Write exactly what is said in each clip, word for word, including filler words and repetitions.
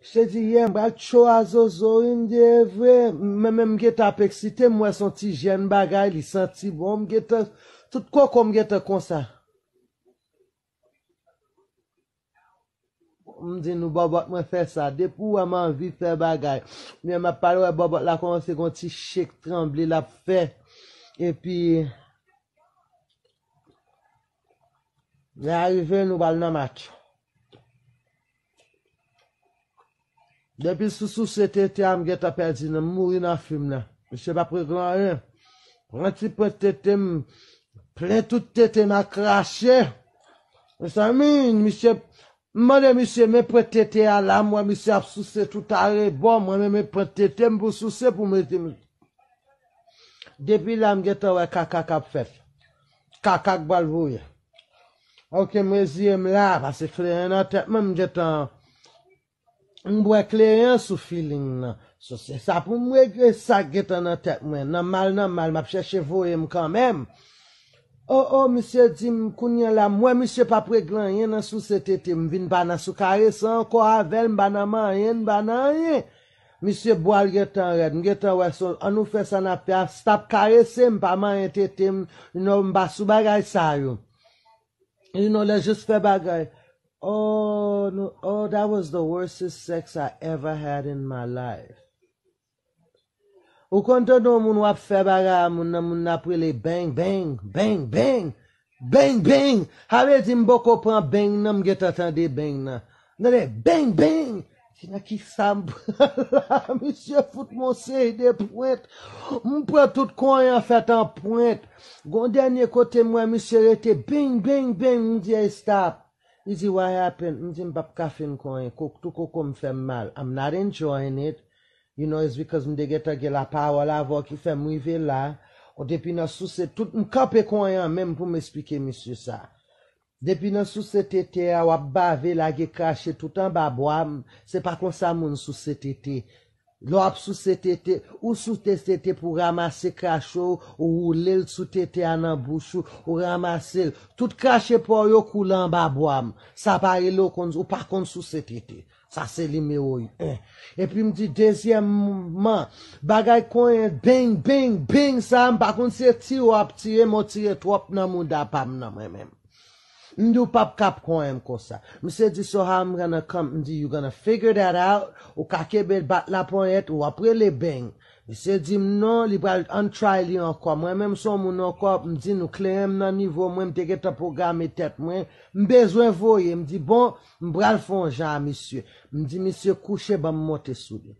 Misye di, yè, m pral cho a zozo, wi, m di, e vre, mwen menm m gentan ap eksite, m wè se yon ti jèn bagay, li santi bon, m gentan, tout koko m gentan konsa. M di nou, bòbòt mwen fè sa, depi w wè m anvi fè bagay, men m ap pale wè bòbòt la kòmanse gon ti shake, tranble l ap fè, epi lè a rive, nou pral nan match. Depi sou souse tete a, m gentan pèdi nan, m mouri nan fim nan. Misye p ap regle anyen. Pran ti pwent tete m, plen tout tete m ak krache. Mezanmi, misye, m mande misye, men pwent tete a la, m wè misye ap souse tout arebò, mwen menm men pwent tete m pou souse pou mete m. Depi la, m gentan wè kaka k ap fèt. Kaka k pral voye. Oke, m reziye m la, pase kleren nan tèt mwen, m gentan, m bwè kleren sou feeling nan. So, se sa pou m regle sa k gentan nan tèt mwen. Nan mal, nan mal, m ap chèche voye m kanmenm. O, o, misye di m, kounye a la, m wè misye p ap regle anyen nan souse tete. M vin pa nan sou karese ankò avè l, m pa nan manyen, m pa nan anyen. Misye bwa l gentan rèd, m gentan wè so, ann nou fè sa n ap fè a, stop karese m, pa manyen tete m, you know, m pa sou bagay sa yo. You know, let's just fè bagay. Oh, no, oh, that was the worstest sex I ever had in my life. Ou konn tande yon moun w ap fè bagay a moun nan, moun nan ap rele bang, bang, bang, bang, bang, bang. Sa vle di m poko pran bang nan, m gentan tande bang nan. M tande bang, bang. Di nan ki sa m pran la? Misye fout m yon seri de pwent. M pran tout konyen an fèt an pwent. Gon dènye kote m wè misye rete bang, bang, bang. M di, hey, stop. Li di, what happened? M di, m p ap ka fin konyen. Kok, tout koko m fè m mal. I'm not enjoying it. You know, it's because m te gentan gen lapawòl avè w ki fè m rive la. Ou depi nan souse, tout m kanpe konyen an menm pou m esplike misye sa. Depi nan souse tete a, w ap bave, lage krache tout anba bwa m. Se pa konsa moun souse tete. Lè w ap souse tete, ou souse tete pou ranmase krache w, ou woule l sou tete a nan bouch ou, ou ranmase l. Tout krache pa w yo koule anba bwa m. Sa pa rele w konn, ou pa konn souse tete. Sa se nimewo en. Epi m di, dezyèmman, bagay konyen beng, beng, beng sa, m pa konn si se tire w ap tire, men w tire twòp nan mouda pa m nan mwen menm. M di, w p ap ka ap konyen m konsa. Misye di, so how I'm gonna come? M di, you gonna figure that out. Ou ka kenbe bat laponyèt, w ap rele beng. Misye di m non, li pral untry li ankò. Mwen menm se yon moun ankò, m di nou kleren m nan nivo mwen, m te gentan pwograme tèt mwen. M bezwen voye, m di bon, m pral fè yon jan a misye. M di misye kouche, ban m monte sou li.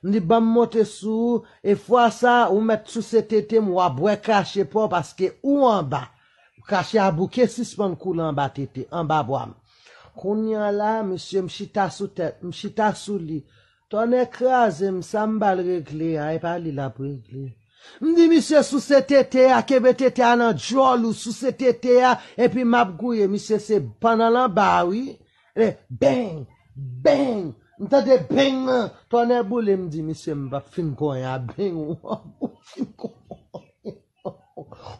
M di ban m monte sou ou, e fwa sa, ou mèt souse tete m, w a bwè krache pa w paske ou anba. Krache a bouke sispann koule anba tete, anba bwa m. Kounye a la, mesye, m chita sou tèt, m chita sou li. Tonnè kraze m, sa m ba l regle a, e pa li l ap regle. M di misye souse tete a, kenbe tete a nan djòl ou, souse tete a, epi m ap gouye. Misye se pandan l anba, wi. E beng, beng. M tande beng nan, tonnè boule, m di misye m p ap fin konyen a, beng ou, ou fin konyen.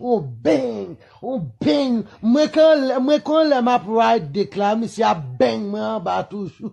Ou beng, ou beng. Mwen kon lè, mwen kon lè m ap ride dick la, misye ap beng mwen anba toujou.